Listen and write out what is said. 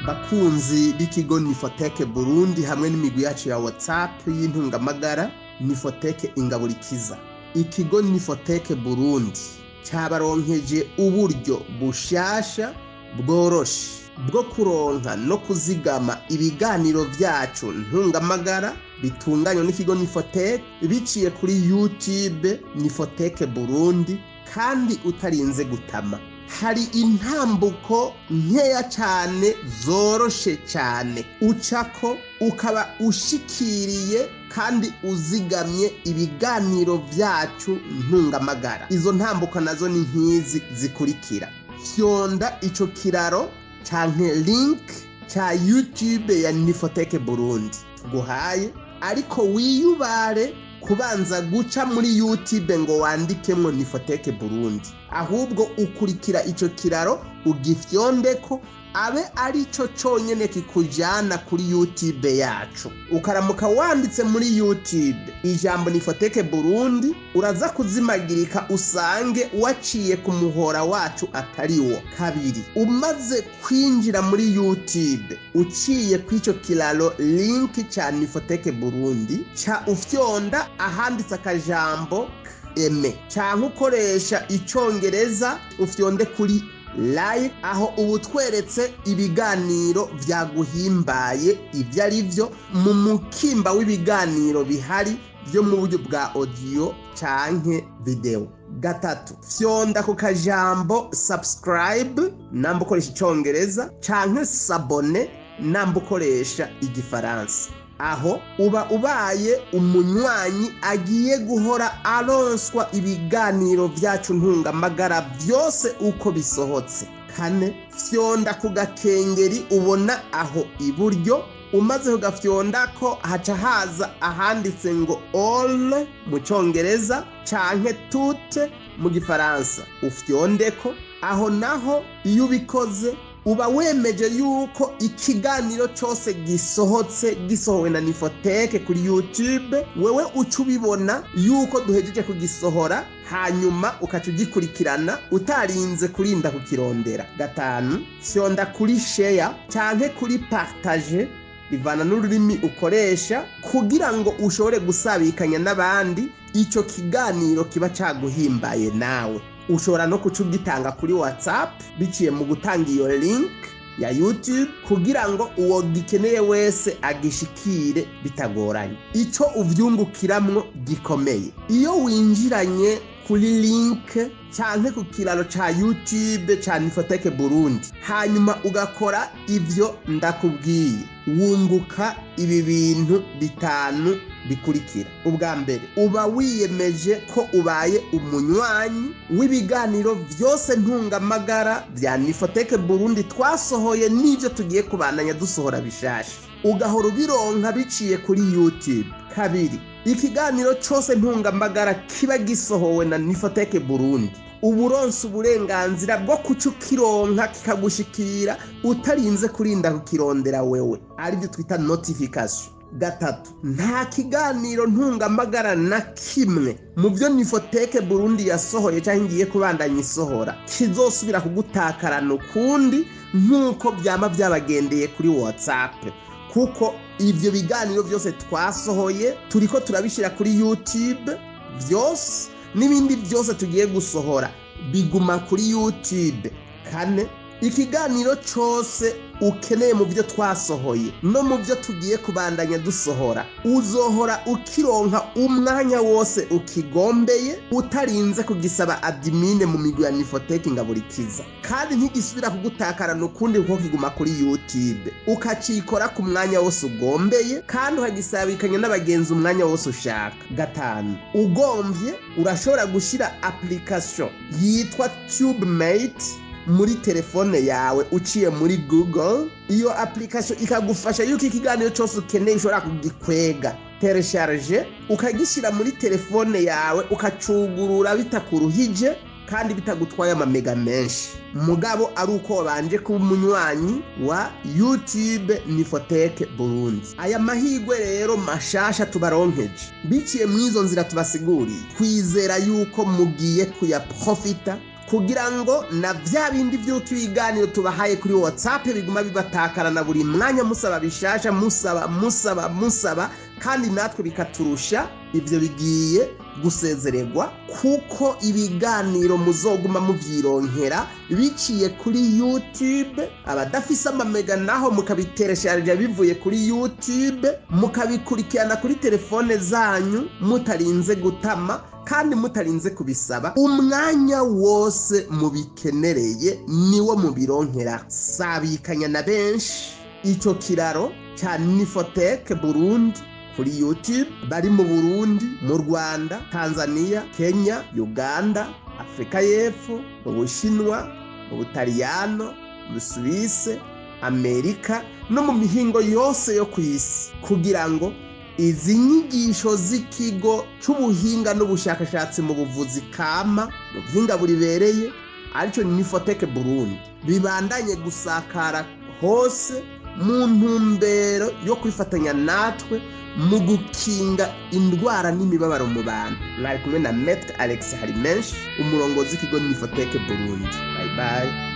Bakunzi b'ikigo Nifoteke Burundi hamwe n'imigwi yacu ya WhatsApp y'intungamagara Nifoteke Ingaburikiza, ikigo Nifoteke Burundi cyabaronkeje uburyo bushasha bworoshe bwo kuronka no kuzigama ibiganiro vyacu ntungamagara bitunganywa n'ikigo Nifoteke biciye kuri YouTube Nifoteke Burundi, kandi utarinze gutama. Hari intambuko nkeya cyane zoroshe cyane ucako ukaba ushikiriye kandi uzigamye ibiganiro byacu ntungamagara. Izo ntambuko nazo ni nk'izi zikurikira: fyonda ico kiraro canke link ca YouTube ya Nifoteke Burundi tuguhaye, ariko wiyubare kubanza guca muri YouTube ngo wandikemwo Nifoteke Burundi, ahubwo ukurikira ico kiraro ugifyondeko, abe arico conyene kikujana kuri YouTube yacu. Ukaramuka wanditse muri YouTube ijambo Nifoteke Burundi, uraza kuzimagirika usange waciye ku muhora wacu atari wo. Kabiri, umaze kwinjira muri YouTube uciye kw'ico kiraro link ca Nifoteke Burundi, ca ufyonda ahanditse akajambo eme, canke ukoresha icongereza ufyonde kuri like. Aho ubu tweretse ibiganiro vyaguhimbaye ibyo ari byo mu mukimba w'ibiganiro bihari byo mu buryo bwa audio canke video. Gatatu, fyonda ku kajambo subscribe namba ukoresha icongereza, canke s'abonner namba ukoresha igifaransa. Aho uba ubaye umunywanyi agiye guhora aronswa ibiganiro byacu ntungamagara byose uko bisohotse. Kane, fyonda ku gakengeri ubona aho iburyo. Umaze kugafyonda ko haca haza ahanditse ngo all mu cyongereza canke tout mu gifaransa, ufyondeko. Aho naho iyo ubikoze uba wemeje yuko ikiganiro cyose gisohotse gisohowe na Nifoteke kuri YouTube, wewe uca ubibona yuko duhejeje kugisohora, hanyuma ukaca ugikurikirana utarinze kurinda kukirondera. Gatanu, fyonda kuri share canke kuri partage, bivana n'ururimi ukoresha, kugira ngo ushobore gusabikanya n'abandi ico kiganiro kiba caguhimbaye. Nawe ushobora no kuca ugitanga kuri WhatsApp biciye mu gutanga iyo link ya YouTube, kugira ngo uwo gikeneye wese agishikire bitagoranye. Ico uvyungukiramwo gikomeye, iyo winjiranye kuri link canke ku kiraro ca YouTube ca Nifoteke Burundi, hanyuma ugakora ivyo ndakubwiye, wunguka ibi bintu bitanu bikurikira. Ubwa mbere, uba wiyemeje ko ubaye umunywanyi w'ibiganiro vyose ntungamagara vya Nifoteke Burundi twasohoye n'ivyo tugiye kubandanya dusohora bishasha, ugahora ubironka biciye kuri YouTube. Kabiri, ikiganiro cose ntungamagara kiba gisohowe na Nifoteke Burundi, uburonse uburenganzira bwo kuca ukironka kikagushikira utarinze kurinda kukirondera wewe, aribyo twita notification. Gatatu, nta kiganiro ntungamagara na kimwe mu byo Nifoteke Burundi yasohoye cyangwa ngiye kubandanya isohora kizosubira kugutakarana ukundi nk'uko byama byabagendeye kuri WhatsApp, kuko ivyo biganiro byose twasohoye turiko turabishyira kuri YouTube byose, n'ibindi byose tugiye gusohora biguma kuri YouTube. Kane, ikiganiro cose ukeneye mu byo twasohoye no mu byo tugiye kubandanya dusohora, uzohora ukironka umwanya wose ukigombeye utarinze kugisaba admin mu migwi ya Nifoteke Ngaburikiza, kandi ntigisubira kugutakarana ukundi kuko kiguma kuri YouTube, ukacikora ku mwanya wose ugombeye kandi ukagisabikanya n'abagenzi umwanya wose ushaka. Gatanu, ugombye urashobora gushyira application yitwa TubeMate muri telefone yawe uciye muri Google. Iyo application ikagufasha yuko ikiganiro cyose ukeneye ushobora kugikwega, télécharger, ukagishyira muri telefone yawe, ukacugurura bitakuruhije kandi bitagutwaye amamega menshi, mugabo ari uko wabanje kuba umunywanyi wa YouTube Nifoteke Burundi. Aya mahirwe rero mashasha tubaronkeje biciye mu izo nzira tubasiguriye, twizera yuko mugiye kuyaprofita. Kugira ngo na bya bindi by'uko ibiganiro tubahaye kuri WhatsApp biguma bibatakarana buri mwanya, musaba bishasha, musaba, musaba, musaba, kandi natwe bikaturusha, ibyo bigiye gusezererwa, kuko ibiganiro muzoguma muvyironkera biciye kuri YouTube. Abadafise amamega naho mukabiteresharija bivuye kuri YouTube, mukabikurikirana kuri telefone zanyu mutarinze gutama kandi mutarinze kubisaba. Umwanya wose mubikenereye niwo mubironkera. Sabikanya na benshi icyo kiraro cya Nifoteke Burundi kuri YouTube, bari mu Burundi, mu Rwanda, Tanzania, Kenya, Uganda, Afurika y'Epfo, mu Bushinwa, mu Butaliyano, mu Suwise, Amerika no mu mihingo yose yo ku isi, kugira ngo izi nyigisho z'ikigo cy'ubuhinga n'ubushakashatsi mu buvuzi kama mu buhinga buribereye, aricyo Nifoteke Burundi, bibandanye gusakara hose mu ntumbero yo kwifatanya natwe mu gukinga indwara n'imibabaro mu bantu. Mwari kumwe na Maître Alex Harimenshi, umurongozi w'ikigo Nifoteke Burundi. Bye bye.